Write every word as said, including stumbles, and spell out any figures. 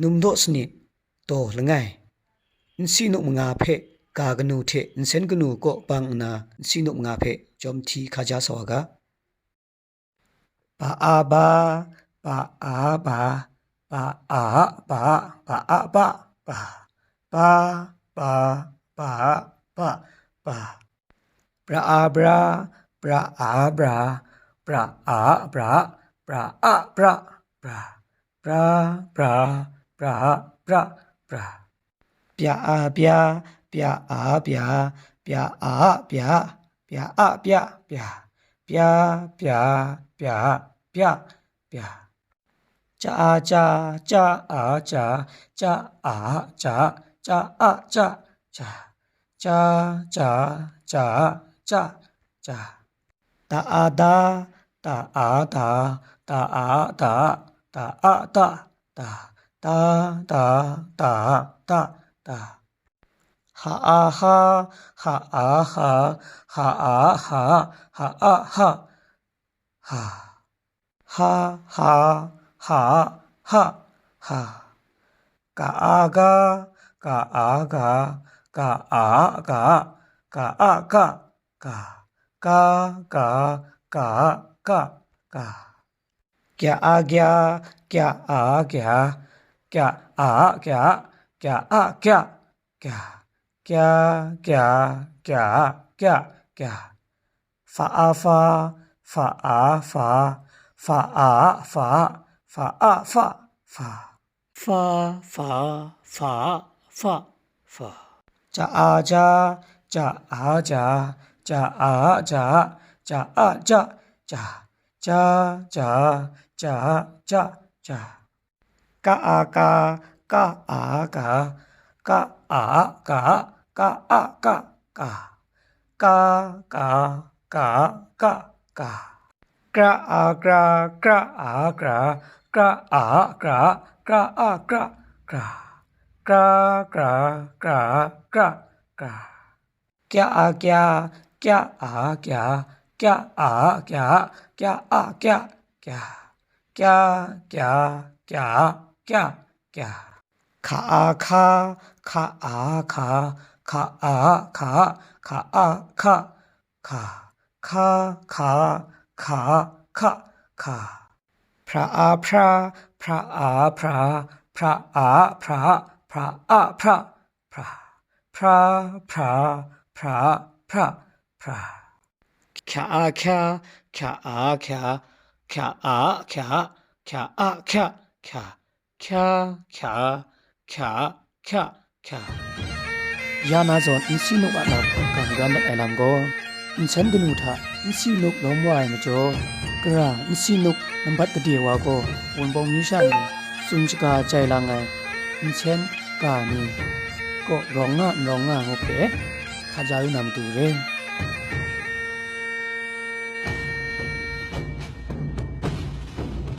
Numdaw sanit, daw langai. Nsi nuk manga hpe ga kanu hte nsen kanu kaw bang nna nsi nuk manga hpe jawm hti hkaja sa wa ga. Ba a ba, ba a ba, ba a ba, ba a ba, ba, ba, ba, ba, ba, ba. Bra a bra, bra a bra, bra a bra, bra a bra, bra, bra, bra, bra, bra, bra. Bya a bya, bya a bya, bya a bya, bya a bya, bya, bya, bya, bya, bya, bya. Ca a ca, ca a ca, ca a ca, ca a ca, ca, ca, ca, ca, ca, ca. Da a da, da a da, da a da, da a da, da, da, da, da, da, da. Ha a ha, ha a ha, ha a ha, ha a ha, ha. Ha, ha, ha, ha, ha. Ga a ga, ga a ga, ga a ga, ga a ga, ga, ga, ga, ga, ga, ga. Gya a gya, gya a gya, gya a gya, gya a gya, gya, gya, gya, gya, gya, gya. Fa a fa, fa a fa, fa a fa, fa a fa, fa. Fa, fa, fa, fa, fa. Ja a ja, ja a ja, ja a ja, ja a ja, ja, ja, ja, ja, ja, ja. Ka a ka, ka a ka, ka a ka, ka a ka, ka. Ka, ka, ka, ka, ka. Kra a kra, kra a kra, kra a kra, kra a kra, kra. Kra, kra, kra, kra, kra. Kya a kya, kya a kya, kya a kya, kya a kya, kya. Kya, kya, kya, kya, kya. Hka a hka, hka a hka, hka a hka, hka a hka, hka. Hka, hka, hka, hka, hka. Hpra a hpra, hpra a hpra, hpra a hpra, hpra a hpra, hpra. Hpra, hpra, hpra, hpra, hpra. Hkya a hkya, hkya a hkya, hkya a hkya, hkya a hkya, hkya. Hkya, hkya, hkya, hkya, hkya. Ya na zawn nsi nuk a lam gam ram mat ai lam gaw, nsen kanu hta nsi nuk lawm wa ai majaw, gara nsi nuk nambat gade wa gaw, Wunpawng myu sha ni tsun shaga jai lang ai nsen ga ni kaw rawng nga n rawng nga ngu hpe hkaja yu na matu re.